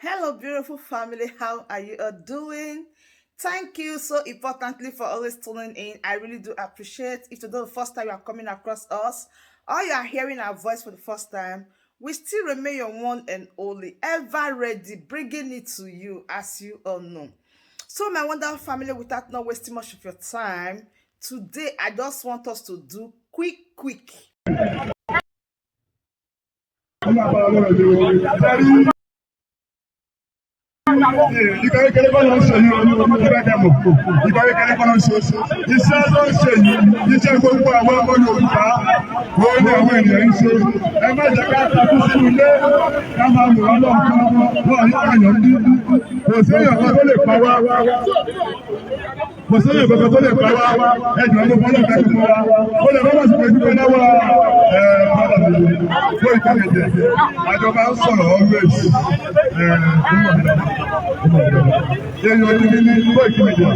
Hello, beautiful family. How are you all doing? Thank you so importantly for always tuning in. I really do appreciate. If today the first time you are coming across us or you are hearing our voice for the first time, we still remain your one and only, ever ready, bringing it to you as you all know. So, my wonderful family, without not wasting much of your time, today I just want us to do quick, quick. Ìkà kékeré kọ́ ló ń ṣe yìí, ìfẹ́ kẹ́ mọ̀. Ìkà kékeré kọ́ ló ń ṣe. Iṣẹ́ tó ń ṣe yìí, iṣẹ́ gbogbo àwọn ọmọ Yorùbá, òun ni àwọn ènìyàn ń ṣe. Ẹ má jẹ́ ká takú sínú ilé, ká máa wò wọ́n lọ́ọ̀kan, wọ́n ní àyàn bí. Kò séèyàn kan tó lè pa wá. Kò séèyàn kankan tó lè pa wá. Ẹ jọ̀ọ́, ló fọlọ́ fẹ́ gbogbo wa. Ó lè má sì pé dúpẹ́ lọ́wọ́ ẹ bàbá mi Koiki Media. Àjọ máa ń sọ̀rọ̀ always. Èèyàn ní ní Koiki Media.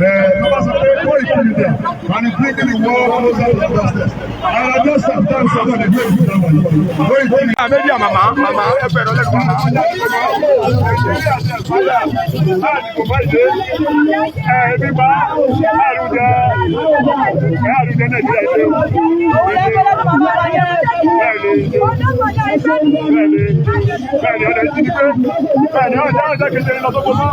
Ẹ bá sọ pé Koiki Media and bringing the world closer to justice. Ara justice tá à ń sọ náà ní ìlú ìlú náà wọ̀nyí. Koiki Media. Media, màmá, màmá, ẹ fẹ̀rọ lẹ́nu màmá. Nàìjíríà ti ẹ̀fáyà láti kò bá ìdè ẹ̀ ebi pa àrùjẹ ẹ̀ àrùjẹ Nàìjíríà ìdè bẹ́ẹ̀ni bẹ́ẹ̀ni bẹ́ẹ̀ni ọ̀dà ìjínigbé bẹ́ẹ̀ni ọ̀dà ọ̀dà kejì lọ tó gbọmọ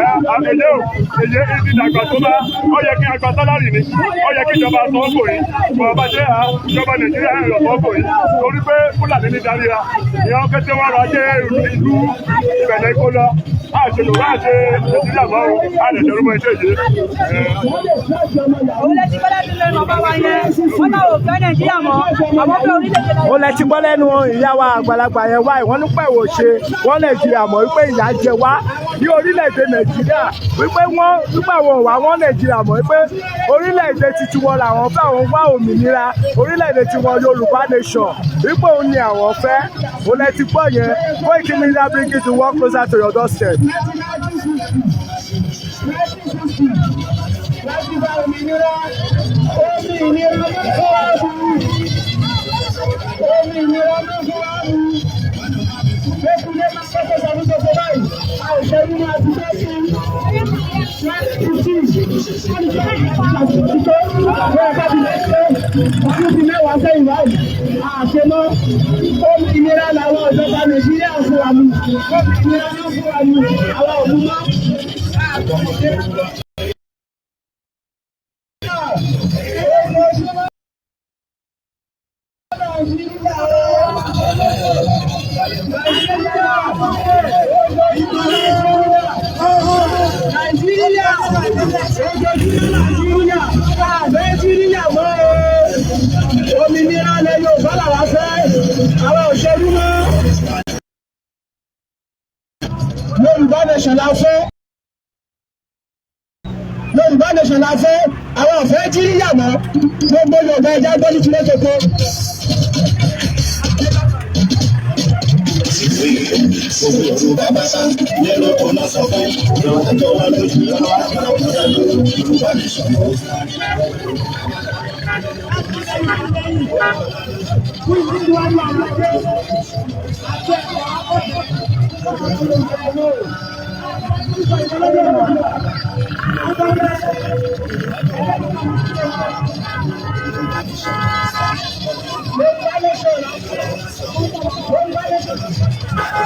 ẹ̀ àkèjé o èyí ìdí dàgbà tó bá ó yẹ kí a gba salary ni, ó yẹ kí ìjọba sọ ọ́ kò yìí bọ̀ bá jẹ́ ìjọba Nàìjíríà ń lọ sọ ọ́ kò yìí torí pé Fúlàní ní darí ra ìyẹn kété wọn rọ ajé ìlú ìbẹ̀lẹ̀ kó lọ àṣẹ lò wá àṣẹ Nàìjíríà mọ́ o àlẹ́ tẹ̀rù mọ́ iṣẹ́ yìí. Òun lẹ ti gbọ́ lẹ́nu lẹ́nu ọba wa yẹn, wọ́n náà ò fẹ́ Nàìjíríà mọ́, àwọn fẹ́ orílẹ̀-èdè. Ó lẹ ti gbọ́ lẹ́nu ìyá wa àgbàlagbà yẹn wá ìwọ́n nípa ìwò ṣe wọ́n Nàìjíríà mọ̀, wípé ìyà jẹ wá ní orílẹ̀-èdè Nàìjíríà, wípé wọ́n wípé àwọn ò wá wọ́n Nàìjíríà mọ̀, wípé orílẹ̀-èdè titi wọn làwọn fẹ́, àwọn wá òmìnira orílẹ̀-èdè tiwọn, Yorùbá nation, wípé òun ni àwọn fẹ́. Ó lẹ ti gbọ́ yẹn. Koiki Media, bring it to work closer to your doorstep. Láti gba òmìnira, òmìnira ló fún wa mú. Òmìnira ló fún wa mú. Lẹ́kùnlé máa kọ́kọ́ sọ fún gbogbo báyìí. A ò ṣẹ́yìn ní àti fẹ́ sí. 2015. Wọ́n ká ti lè ṣe ọdún bíi 10 sẹ́yìn báyìí. Àṣẹ mọ́. Òmìnira làwọn ìjọba Nàìjíríà fún wa mú. Òmìnira ló fún wa mú. Àwọn òmù mọ́. Nàìjíríà, ojoojúmọ́ Nàìjíríà, Nàìjíríà mọ́ o. Òmìnira ilẹ̀ Yorùbá làwa fẹ́, àwa ò ṣerú mọ́. Yorùbá nation la fẹ́. Yorùbá nation la fẹ́, àwa ò fẹ́ jíríyà mọ́. Gbogbo Yorùbá, ẹja gbọ́ ní tilé toko. Gbogbo Yorùbá pátá lérò kó náà sọ fún ìjọ wa lójú Yorùbá nation. Yorùbá nation la fẹ́. Yorùbá nation. Yorùbá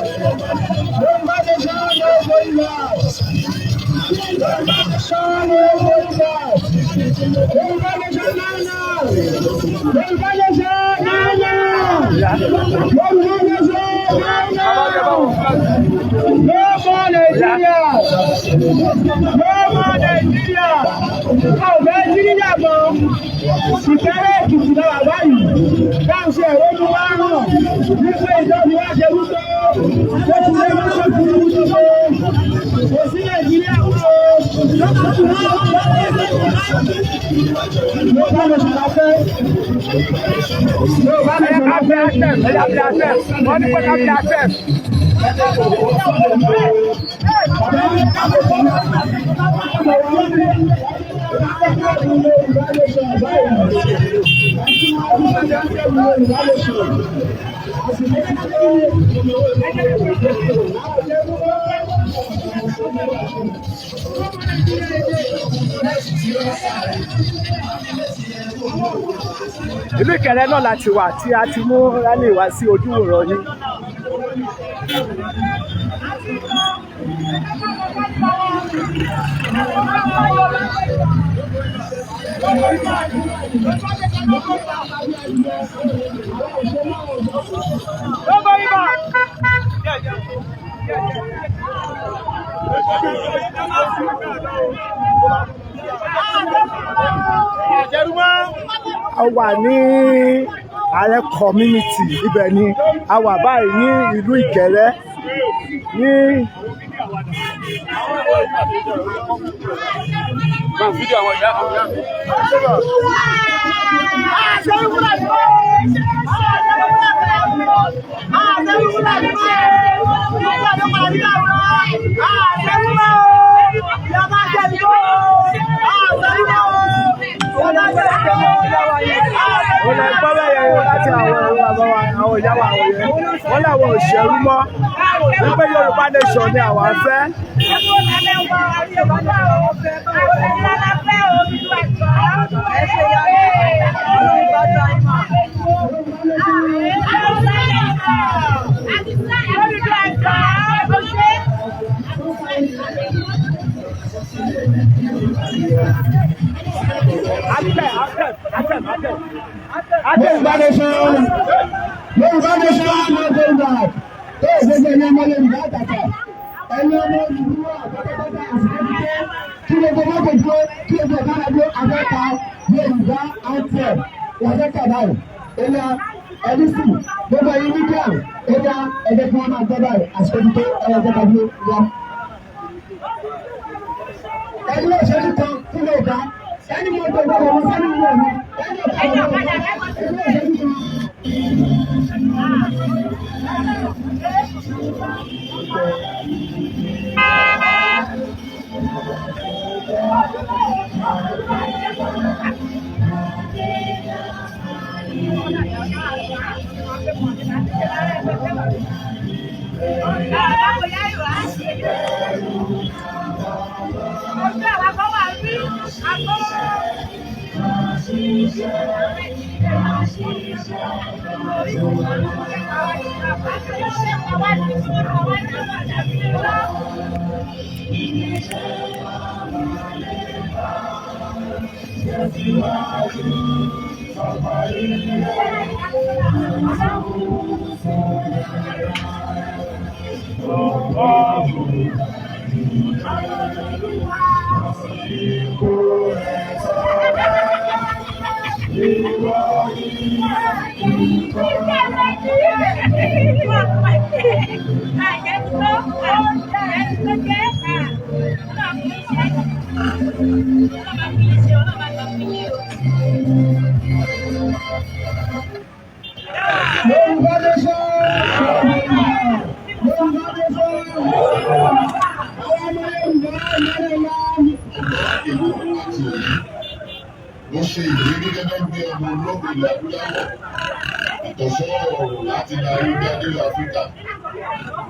Yorùbá nation no going back. Yorùbá nation no going back. Yorùbá nation now now. Yorùbá nation now now. Yorùbá nation now now. No more Nigeria. No more Nigeria. A ò fẹ́ Nàìjíríà mọ́. Ìkẹ́rẹ́ Èkìtì náà wà báyìí. Káàsì ẹ̀rọ ní wá hàn. Wípé ìjọba wa ṣe wípé ó ti lé mọ́tò burúkú tó kò sí Nàìjíríà mọ́ o. Yorùbá nation la fẹ́. Yorùbá nation la fẹ́. Ẹ̀yà fi àṣẹ, wọ́n ní pé ká fi àṣẹ. lórí Yorùbá Nation. Àsìkò ti tó. Ìlú Ìkẹrẹ náà láti wà tí a ti mú rally wá sí ojúwòrán yín. A wà ní Ààrẹ community, ibẹ̀ ni a wà báyìí ní ìlú Ìkẹrẹ ní. Òun lè gbọ́ bẹ́ẹ̀ yẹn láti àwọn ẹ̀rọ bàbá wa, àwọn ìyá wa, àwọn yẹn wọ́n làwọn ò ṣẹ̀rú mọ́, wípé Yorùbá Nation ni àwa fẹ́. Atẹ, atẹ, atẹ, atẹ. Yorùbá Nation, Yorùbá Nation, no going back. Tó o gbogbo ẹni ọmọ Yorùbá àtàtà, ẹni ọmọ Yorùbá àtàtà, àsìkò ti tó. Kí gbogbo mọ́tò dúró, kí gbogbo ọ̀kadà dúró, àfẹ́ta Yorùbá anthem làfẹ́ta báyìí. Ẹ̀yà ẹni sì, gbogbo ẹ̀yin mídíà, ẹ̀yà ẹ̀jẹ̀ kí wọ́n máa gbọ́ báyìí, àsìkò ti tó, ẹ̀yà ẹ̀jẹ̀ ká dúró wá. Ẹni òṣèlú kan kí ló bá ẹni mọ́tò gbọ́dọ̀ wọ́n sẹ́ni wọ̀ mí ẹni ọ̀kadà ẹni òṣèlú kan. Yorùbá Nation, Yorùbá Nation, àwọn ọmọ Yorùbá ìmọ̀lẹ̀ Ìlú àti òní. Mo ṣe ìlérí gẹ́gẹ́ bí ọmọ ológun ilẹ̀ adúláwọ̀, ìtọ̀sọ́ ọ̀rọ̀ láti darí ilẹ̀ Áfíríkà,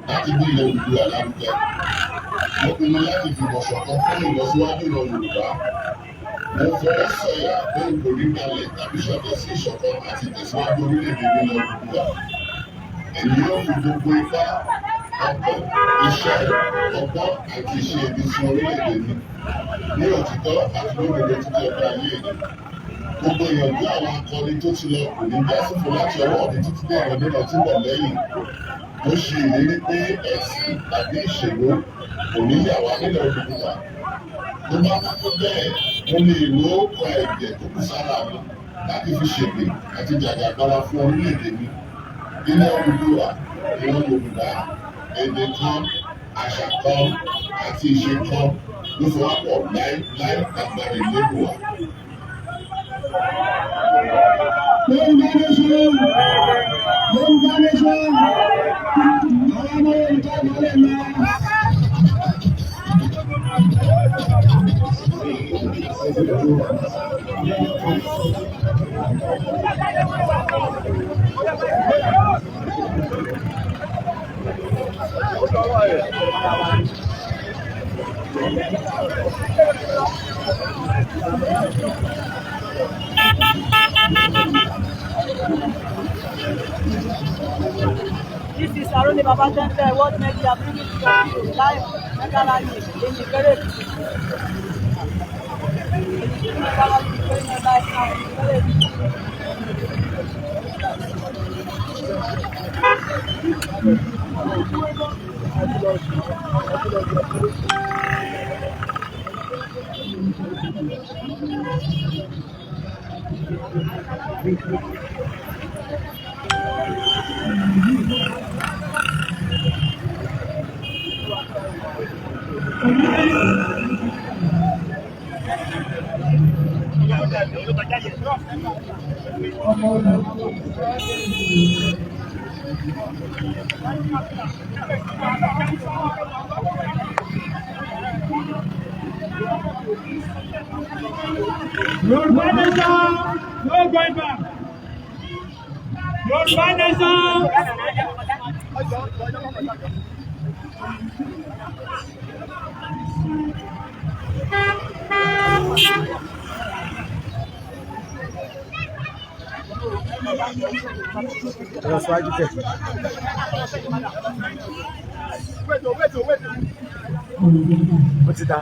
láti gbé ilẹ̀ Oòduà lárugẹ. Mo pinnu láti fìmọ̀ ṣọ̀kan fún ìlọsíwájú ìran Yorùbá. Mo fọwọ́ sọ̀yà pé n kò ní dalẹ̀ tàbí ṣọ̀tẹ̀ sí ìṣọ̀kan àti ìtẹ̀síwájú orílẹ̀-èdè ilẹ̀ Oòduà. Èmi yóò fi gbogbo ipá, ọkàn, iṣẹ́, ọgbọ́n àti ìṣe mi sin orílẹ̀-èdè mi ní òtítọ́ àti lódodo títí ọjọ́ ayé mi. Gbogbo ìyànjú àwọn akọni tó ti lọ kò ní já sífò láti ọwọ́ mi títí dé ìrandíran tí ń bọ̀ lẹ́yìn. Mo ṣe ìlérí pé ẹ̀sìn tàbí ìṣèlú kò ní yà wá nílẹ̀ Oòduà. Tó bá kúkú bẹ́ẹ̀, mo lè lo ọkọ̀ ẹ̀jẹ̀ tó kù sára mi láti fi ṣègbè àti jàjàgbara fún orílẹ̀-èdè mi. Ilẹ̀ Oòduà, ìran Yorùbá, èdè kan, àṣà kan àti ìṣe kan ló fi wá pọ̀ láéláé lágbára Elédùà. Yorùbá Nation, Yorùbá Nation, àwọn ọmọ Yorùbá ìmọ̀lẹ̀ lọ. ara wa ni. This is Arole Baba Tente, World Media, bringing to you live mega rally in Ikere Ekiti. Mega rally is going on live now in Ikere Ekiti. Yorùbá nation, no going back. Yorùbá nation. Lọ síwájú tẹ̀. Ó ti da.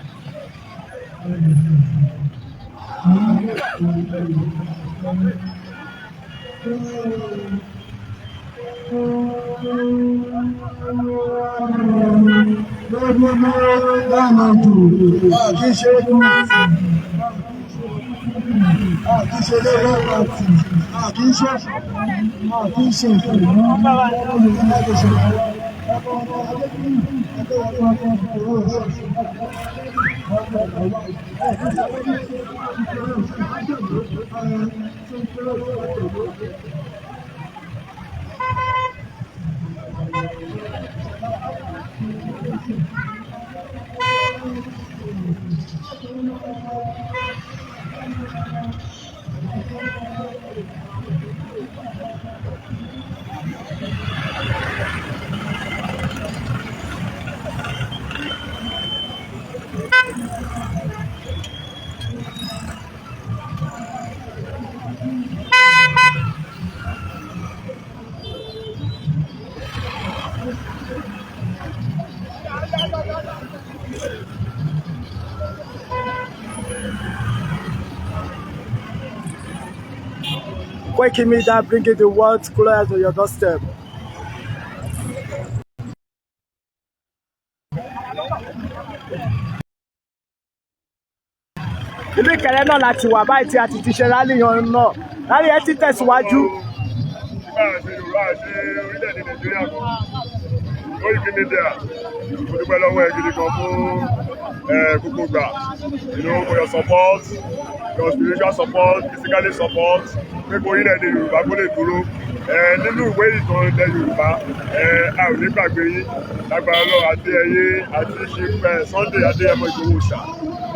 Koiki Media bringing the world closer to your doorstep. Ìlú Ìkẹrẹ náà láti wà báyìí tí a ti ti ṣe rally yan náà. Rally yẹn ti tẹ̀síwájú. Bá a ṣe Yorùbá ṣe orílẹ̀-èdè Nàìjíríà kan. Koiki Media, mo dúpẹ́ lọ́wọ́ ẹ gidi gan fún gbogbo gbà. For your support, your spiritual support, physically support, pé kó orílẹ̀-èdè Yorùbá kó lè dúró. Nínú ìwé ìtàn ilẹ̀ Yorùbá, a ò ní gbàgbé yín. Lágbára Ọlọ́run, Adéyẹyè àti ṣe Sunday Adéyẹmọ Ìgbòho Òòṣà.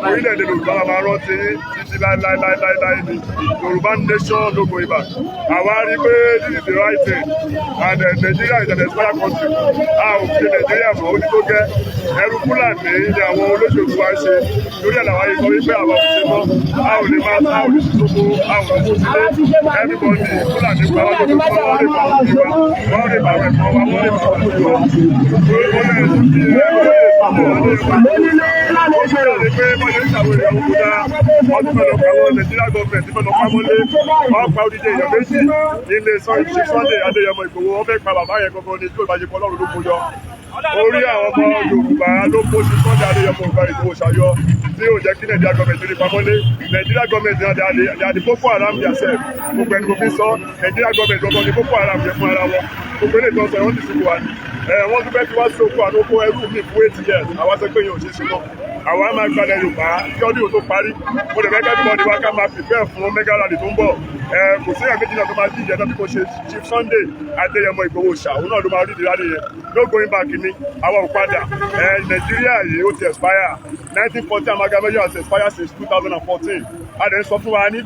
Orílẹ̀-èdè Yorùbá máa máa rántí yín títí láéláéláéláé ni. Yorùbá nation no going back. Àwa rí i pé this is the right thing and Nigeria is an expired country. A ò fi Nàìjíríà mọ́, ó ní tó gẹ́. Ẹrú Fúlàní ni àwọn olóṣèlú wa ń ṣe. Lórí ẹ̀ làwa yìí sọ wípé àwa ò ṣe mọ́. A ò lè máa a ò lè ṣòfò, a ò lè sílé. Everybody, Fúlàní pa wá lójú, wọ́n lè pa òbí wa, wọ́n lè pa àwọn ẹ̀kọ́ wa, wọ́n lè pa òbí wa. Ó lè fi ó ṣe àlè pé wọ́n ṣe ń ṣàwọn èèyàn kó dáa. Wọ́n tún fẹ́ lọ pa àwọn Nàìjíríà gọ́ọ̀mẹ̀ntì fẹ́ lọ pa wọ́n lé. Wọ́n pa odidi èèyàn méjì nílé Sunday Adéyẹmọ Ìgbòho. Wọ́n fẹ́ pa bàbá yẹn gangan ni tí ò bá ṣe pọ̀ Ọlọ́run ló kó yọ. Orí àwọn ọmọ Yorùbá ló kó sí Sunday Adéyẹmọ Ìgbòho ṣàyọ tí ò jẹ́ kí Nàìjíríà gọ́ọ̀mẹ̀ntì rí pamọ́lé. Nàìjíríà gọ́ọ̀mẹ̀ntì náà, they are the Boko Haram themselves. Gbogbo ẹni mo fi sọ, Nàìjíríà gọ́ọ̀mẹ̀ntì gangan ni Boko Haram yẹn fún ara wọn. Gbogbo eléyìí tó ń sọ, wọ́n ti sìnkú wa ni. Wọ́n tún fẹ́ fi wá sí oko àná oko ẹrú mi fún 8 years. Àwa sọ pé yẹn ò ṣeé ṣe mọ́. Àwa máa gbalẹ̀ Yorùbá kí ọdún yóò tó parí. Mo lè fẹ́ kẹ́ everybody wá ká máa prepare fún mega rally tó ń bọ̀. Kò sí èèyàn méjì náà tó máa díje náà bí kò ṣe Chief Sunday Adéyẹmọ Ìgbòho Òòṣà. Òun náà ló máa rí ìdí rally yẹn. No going back ni, àwa ò padà. Nàìjíríà yìí, ó ti expire. 1914 amalgamation has expired since 2014. A dẹ̀ ń sọ fún wa ní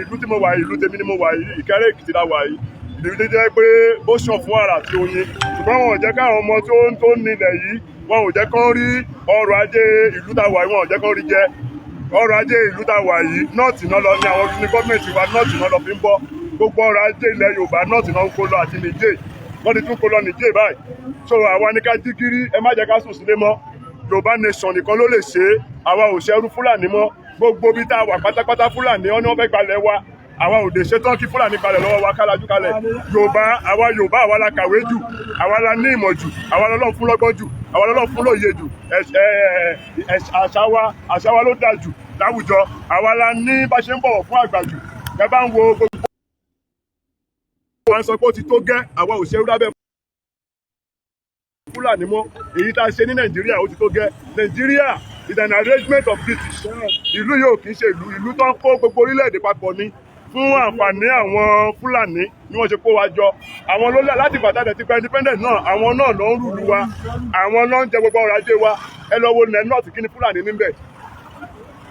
ìlú tí mo wà yìí, ìlú tèmi ni mo wà yìí, Ìkẹrẹ Èkìtì la wà yìí, ìlú tó jẹ́ pé ó ṣàn fún wàrà àti oyin, ṣùgbọ́n wọn ò jẹ́ káwọn ọmọ tó ń tó nílẹ̀ yìí Wọn ò jẹ́ kán rí ọrọ̀ ajé ìlú tá a wà yìí, wọn ò jẹ́ kán rí jẹ. Ọrọ̀ ajé ìlú tá a wà yìí, North náà lọ ní àwọn ní gọ́ọ̀mẹ̀ntì wa, North náà lọ fi ń bọ́. Gbogbo ọrọ̀ ajé ilẹ̀ Yorùbá, North náà ń kó lọ àti Niger. Wọ́n ti tún kó lọ Niger báyìí. So àwa ní ká jí gírí, ẹ má jẹ́ ká sùn sílé mọ́. Yorùbá Nation nìkan ló lè ṣe é. Àwa ò ṣẹrú Fúlàní mọ́. Gbogbo bí tá a wà pátápátá, Fúlàní wọn ni wọ́n fẹ́ gbalẹ̀ wa. Àwa ò lè ṣetán kí Fúlàní gbalẹ̀ lọ́wọ́ wa kálájú kalẹ̀. Yorùbá, àwa Yorùbá, àwa la kàwé jù, àwa la ní ìmọ̀ jù, àwa lọ́lọ́run fún lọ́gbọ́n jù, àwa lọ́lọ́run fún lóye jù. Àṣà wa ló dáa jù láwùjọ. Àwa la ní bá ṣe ń bọ̀wọ̀ fún àgbà jù. Ẹ bá ń wo gbogbo wa ń sọ pé ó ti tó gẹ́. Àwa ò ṣerú lábẹ́ Fúlàní mọ́. Èyí tá a ṣe ní Nàìjíríà, ó ti tó gẹ́. Nàìjíríà is an arrangement of British. Ìlú yóò kì í ṣe ìlú. Ìlú tó ń kó gbogbo orílẹ̀-èdè papọ̀ ni. Fún àǹfààní àwọn Fúlàní ni wọ́n ṣe kó wa jọ. Àwọn ló láti gbàtà ti gba independence náà, àwọn náà ló ń rule wa, àwọn ló ń jẹ gbogbo ọrọ̀ ajé wa. Ẹ lọ wo ilẹ̀ North, kí ni Fúlàní níbẹ̀?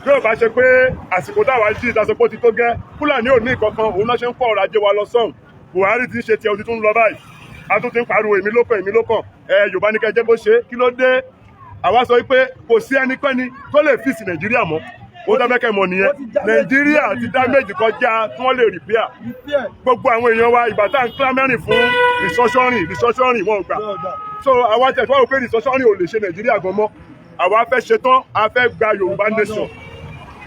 Bí ó bá ṣe pé àsìkò táwa jí ìtasọpọ̀ ti tó gẹ́, Fúlàní ò ní ìkankan. Òun náà ṣe ń kó ọrọ̀ ajé wa lọ sọ́hùn. Buhari ti ń ṣe tiẹ̀, ó ti tún ń lọ báyìí. A tún ti ń pariwo, "Èmi ló kàn, èmi ló kàn." Ẹ Yorùbá ní kẹ́ jẹ́ kó ṣe é. Kí ló dé? Àwa sọ pé kò sí ẹnikẹ́ni tó lè fix Nàìjíríà mọ́. Ó dábẹ́kẹ́ mọ̀ nìyẹn. Nàìjíríà ti dá méjì kọjá tí wọ́n lè repair. Gbogbo àwọn èèyàn wa, ìgbà tá à ń clamouring fún restructuring, restructuring, wọn ò gbà. So àwa tẹ̀ fọwọ́ pé restructuring ò lè ṣe Nàìjíríà gan mọ́. Àwa fẹ́ ṣetán, a fẹ́ gba Yorùbá Nation.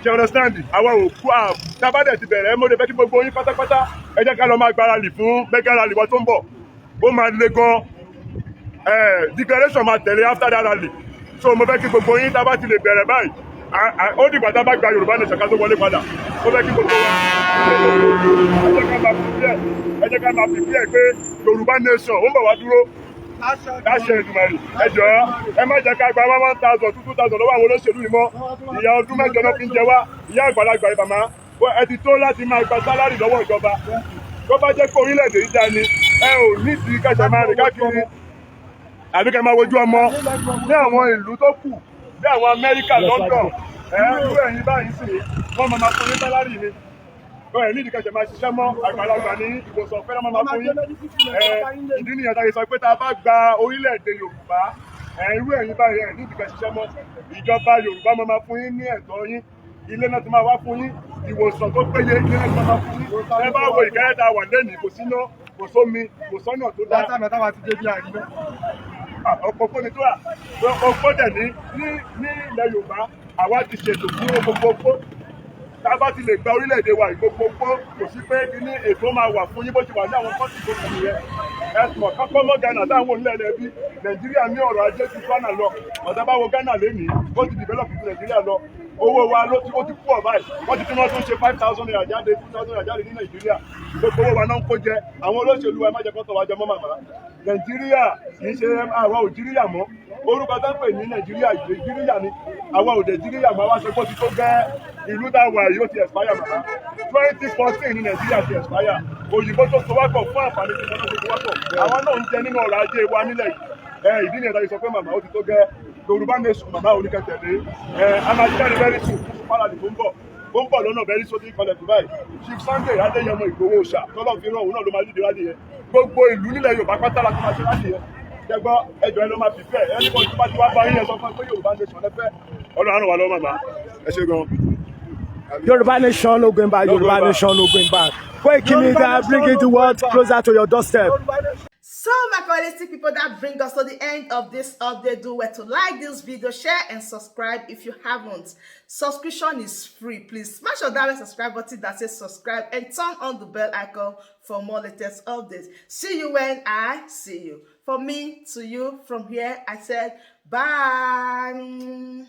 Ṣe understand? Àwa ò kú à tábàdẹ̀ ti bẹ̀rẹ̀. Mo lè fẹ́ kí gbogbo yín pátápátá, ẹ jẹ́ ká lọ máa gbáradì fún mega rally wa tó ń bọ̀. Ó máa le gan. Declaration máa tẹ̀lé after that rally. So mo fẹ́ kí gbogbo yín, tá a bá ti lè bẹ̀rẹ̀ báyìí, ó dìgbà tá a bá gba Yorùbá Nation ká tó wọlé padà. Mo fẹ́ kí gbogbo wa, ẹ jẹ́ ká máa prepare, ẹ jẹ́ ká máa prepare pé Yorùbá Nation ó ń bọ̀ wá dúró láṣẹ Èdùmàrè. Ẹ jọ̀ọ́, ẹ má jẹ́ ká gba 1,000, 2,000 lọ́wọ́ àwọn olóṣèlú yìí mọ́. Ìyá ọdún 8 náà fi ń jẹ wá. Ìyá àgbàlagbà yìí, màmá, ẹ ti tó láti máa gba salary lọ́wọ́ ìjọba. Tó bá jẹ́ pé orílẹ̀-èdè yìí dá ni, ẹ ò nídìí kẹsẹ̀ máa rìn káàkiri àbí kẹ́ máa wojú ọmọ ní àwọn ìlú tó kù bí àwọn Amẹ́ríkà, London. Ẹ irú ẹ̀yin báyìí sì, wọ́n máa fún yín salary ni. Bẹ́ẹ̀ nídìí kẹsẹ̀ máa ṣiṣẹ́ mọ́. Àgbàlagbà ní ìwòsàn ọ̀fẹ́ náà máa fún yín. Ẹ ìdí nìyẹn tá a ṣe sọ pé tá a bá gba orílẹ̀-èdè Yorùbá, ẹ irú ẹ̀yin báyìí, ẹ nídìí kẹ́ ṣiṣẹ́ mọ́. Ìjọba Yorùbá máa fún yín ní ẹ̀tọ́ yín. Ilé náà ti máa wá fún yín, ìwòsàn tó péye, ilé náà ti máa fún yín. Ẹ bá wo Ìkẹrẹ tá a wà lẹ́nìí, kò síná, kò sómi, kò sọ́nà tó dáa. Látàná táwa ti dé bí àríwá. Ọ̀pọ̀ fóni tó wà ọ̀pọ̀ dẹ̀ ní ilẹ̀ Yorùbá. Àwa ti ṣètò fún gbogbo. Tá a bá ti lè gba orílẹ̀-èdè wa, ìgbogbogbò, kò sí pé ní ètò máa wà fún yín bó ti wà ní àwọn country tó kù nìyẹn. Ẹ̀sùn ọ̀kọ́kọ́ mọ́ Ghana táwọn onílẹ̀ bí Nàìjíríà ní ọrọ̀ ajé ju Ghana lọ. Ọ̀tá bá wo Ghana lénìí, ó ti develop ju Nàìjíríà lọ. Owó wa ló ti ó ti pọ̀ báyìí. Wọ́n ti tún wọ́n tún ṣe ₦5,000 jáde, ₦2,000 jáde ní Nàìjíríà. Gbogbo owó wa náà ń kó jẹ. Àwọn olóṣèlú wa, ẹ má jẹ́ kó tọ̀ wá jẹ mọ́. Màmá, Nàìjíríà kì í ṣe àwa ò jíríyà mọ́. Orúkọ tó ń pè ní Nàìjíríà, Nàìjíríà ni. Àwa ò dẹ̀ jíríyà mọ́. Wá ṣe kó ti tó gẹ́. Ìlú tá a wà yìí, ó ti expire, màmá. 2014 ní Nàìjíríà ti expire. Òyìnbó tó so wá pọ̀ fún àǹfààní tí wọ́n tó so wá pọ̀, àwọn náà ń jẹ nínú ọrọ̀ ajé wa nílẹ̀ yìí. Ẹ ìdí nìyẹn tá a ṣe sọ pé, màmá, ó ti tó gẹ́. Yorùbá Nation, màmá, oníkẹtẹ̀lé. Ẹ a máa jáde very soon fún fàlàlì tó ń bọ̀. Ó ń bọ̀ lọ́nà very soon tí kọlẹ̀ Dubai. Chief Sunday Adéyẹmọ Ìgbòho Òòṣà tọ́lọ́ fi rán, òun náà ló máa lead rally yẹn. Gbogbo ìlú nílẹ̀ Yorùbá pátá la tó máa ṣe rally yẹn. Jẹgbọ́, ẹjọ́ ẹ ló máa prepare. Ẹni kan tó bá ti wá bá yín yẹn, sọ fún ẹ pé Yorùbá Nation lẹ́fẹ́. Ọlọ́run á ràn wá lọ́wọ́. Màmá, ẹ ṣé gan. Yoruba Nation, no going back. Yoruba Nation, no going back. Koiki Media, bringing the world closer to your doorstep. So, my quality people, that bring us to the end of this update. Do well to like this video, share, and subscribe if you haven't. Subscription is free. Please smash on that red subscribe button that says subscribe and turn on the bell icon for more latest updates. See you when I see you. From me to you, from here, I said bye.